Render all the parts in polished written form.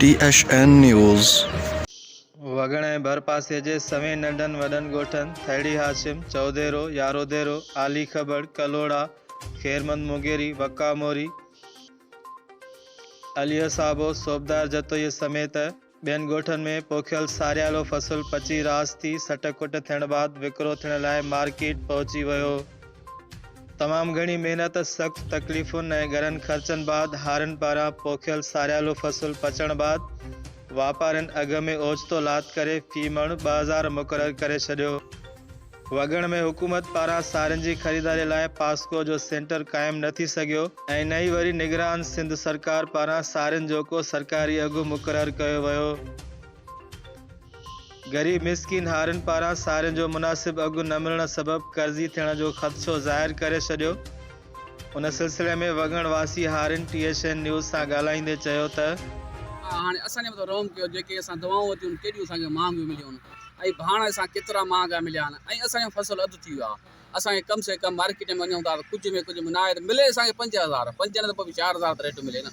T H N news. Wagan ۽ ڀرپاسي جي سوين ننڍن وڏن ڳوٺن ٿهڙي هاشم، چوديرو، ياروديرو، عالي کٻڙ، ڪلهوڙا، خيرمند مغيري، وقا موري، علي صابو، صوبدار جتوئي سميت ٻين ڳوٺن ۾ پوکيل ساريالو فصل پچي راس ٿي سٽ ڪٽ ٿيڻ بعد وڪرو ٿيڻ لاء مارڪيٽ پهچي ويو. تمام گهڻي محنت، سخت تڪليفن ۽ ڳرن خرچن بعد هارين پاران پوکيل ساريالو فصل پچڻ بعد واپارين اگهه ۾ اوچتو لاٿ ڪري في مڻ 2000 مقرر ڪري ڇڏيو. وڳڻ ۾ حڪومت پاران سارين جي خريداري لاء پاسڪو جو سينٽر قائم نه ٿي سگهيو ۽ نه ئي وري نگران سنڌ سرڪار پاران سارين جو ڪو سرڪاري اگهه مقرر ڪيو ويو. غريب مسڪين هارين پاران سارين جو مناسب اگهه نه ملڻ سبب قرضي ٿيڻ جو خدشو ظاهر ڪري ڇڏيو. ان سلسلي ۾ وڳڻ واسي هارين ٽي ايڇ اين نيوز سان ڳالهائيندي چيو ته. هاڻي اسان جي مٿان رحم ڪيو جيڪي اسان دوائون ورتيون آهن ڪيڏيون اسان کي مهانگيون مليون آهن ۽ ڀاڻ اسان ڪيترا مهانگا مليا آهن ۽ اسان جو فصل اڌ ٿي ويو آهي اسان کي ڪم سي ڪم مارڪيٽ ۾ وڃون ٿا ته ڪجهه ۾ ڪجهه نه آهي ته ملي اسان کي 5000 پنج نه ته پوء به 4000 ته ريٽ ملي نه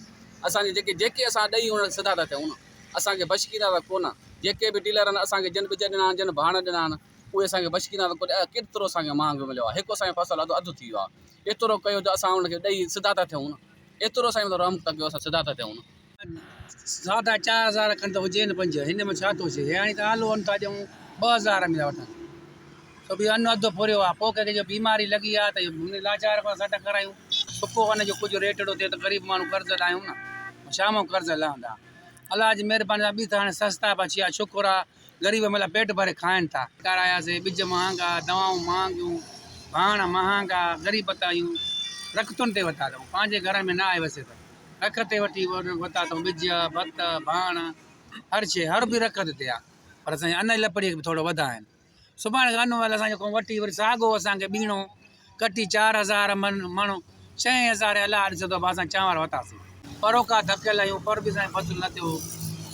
اسان جي جيڪي جيڪي اسان ڏئي انهن کي سڌا ٿا ٿيون نه اسان کي بشڪيندا ته ڪونه. جيڪي به ڊيلر آهن اسان کي جن ٻج ڏنا آهن جن ڀاڻ ڏنا آهن اهي اسان کي بشڪيندا ته ڪونه. ڪيترو اسان کي مهانگو مليو آهي. هڪ اسان جو فصل اڌ اڌ ٿي ويو آهي. ايترو ڪيو جو اسان ان کي ڏئي سڌا ٿا ٿيون نه. ايترو اسان جي مٿان رحم ٿا ڪيو اسان سڌا ٿا ٿيون نه. ساڍا چار هزار کن ته هجي نه پنج هن ۾ ڇا ٿو اچي هاڻي ته آلو ان ٿا ڏيون 2000 ۾ ٿا وٺن سو به ان اڌ ڦريو آهي پوء ڪنهن کي جو بيماري لڳي آهي ته هن لاچار کان سٽ ڪرايون سڪو ان جو ڪجهه ريٽ اهڙو ٿئي ته غريب ماڻهو قرض لاهيون نه ڇا مان قرض لهندا الله جي مهرباني سان ٻي ته هاڻي سستا به اچي ويا شڪر آ غريب مطلب پيٽ ڀري کائن ٿا. ڪراياسي ٻج مهانگا دوائون مهانگيون ڀاڻ مهانگا غريب ته آهيون رکتن تي وتا اٿئون پنهنجي گهر ۾ نه آهي وسي ته رک تي وٺي وتا اٿئون ٻج ڀت ڀاڻ هر شي هر به رکت تي آ پر اسان جي ان لپڙي کي به ٿورو وڌا آهن. سڀاڻي کان انوال اسان جو ڪو وٺي وري ساڳو اسان کي ٻيڻو ڪٽي 4000 من مڻ ڇهين هزارين الله ڏسندو به اسان چانور وتاسين. پروڪا ڌڪيل آهيون پر به سائين فصل نه ٿيو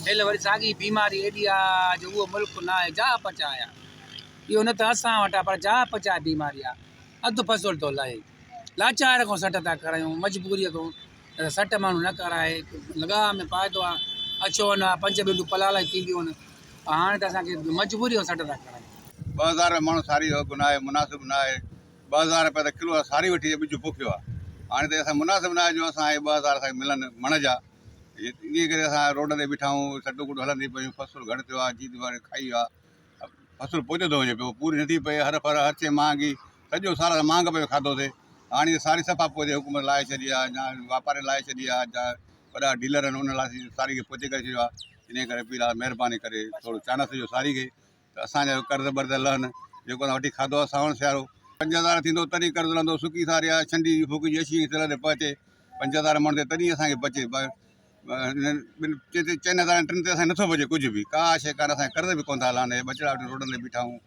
هيل وري ساڳي بيماري ايڏي آ جو اهو ملڪ نه آهي جا پچائي آ اهو نه ته اسان وٽ آ پر جا پچائي بيماري آ اڌ فصل ٿو لهي لاچار کان سٽ ٿا ڪرايون مجبوري کان ته سٽ ماڻهو نه ڪرائي لڳاء ۾ فائدو آ اڇو ان آ پنج ٻنڊون پلال جي ٿينديون آهن پر هاڻي ته اسان کي مجبوري کان سٽ ٿا ڪرايون. 2000 رپيا مڻ ساري جو اگهه ناهي مناسب ناهي 2000 رپيا ته ڪلو اسان ساري وٺي ٻج پوکيو آ هاڻي ته اسان مناسب ناهي جو اسان کي 2000 اسان کي ملن مڻ جا انهي ڪري اسان روڊ تي بيٺا آهيون سٽون ڪٽون هلن ٿي پيون فصل گهٽ ٿيو آ جيت واري کائي ويو آ فصل پوئتي ٿو وڃي پيو پوري نٿي پئي هر ڦر هر شيء مهانگي سڄو سال اسان مهانگ پيو کاڌوسي هاڻي ساري صفا پوئتي حڪومت لاهي ڇڏي آهي يا واپارين لاهي ڇڏي آهي يا وڏا ڊيلر آهن انهن لاهي ساري کي پوئتي ڪري ڇڏيو آهي انهي ڪري اپيل آهي مهرباني ڪري ٿورو چانس ڏجو ساري کي ته اسان جا قرض برض لهن جيڪو اسان وٺي کاڌو آهي سانوڻ سيارو 5000 ٿيندو تڏهن قرض لهندو سڪي ساري آهي ڇنڊي جي ڦوڪي جي اڇي سر تي پهچي 5000 مڻ تي تڏهن اسان کي بچي ٻن چئن هزارن ٽن تي اسان کي نٿو بچي ڪجهه به ڪا شيء ڪانه اسان جا قرض به ڪونه ٿا لهن هي ٻچڙا وٺي روڊن تي بيٺا آهيون.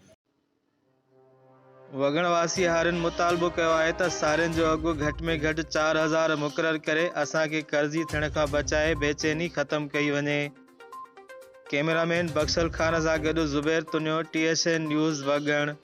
وڳڻ واسي هارين مطالبو ڪيو آهي ته سارين جو اگهه گهٽ ۾ گهٽ 4000 مقرر ڪري اسان کي قرضي ٿيڻ کان بچائي بيچيني ختم ڪئي وڃي. ڪئميرا مين بخشل خان سان گڏ Zubair Tunio T S N news Wagan.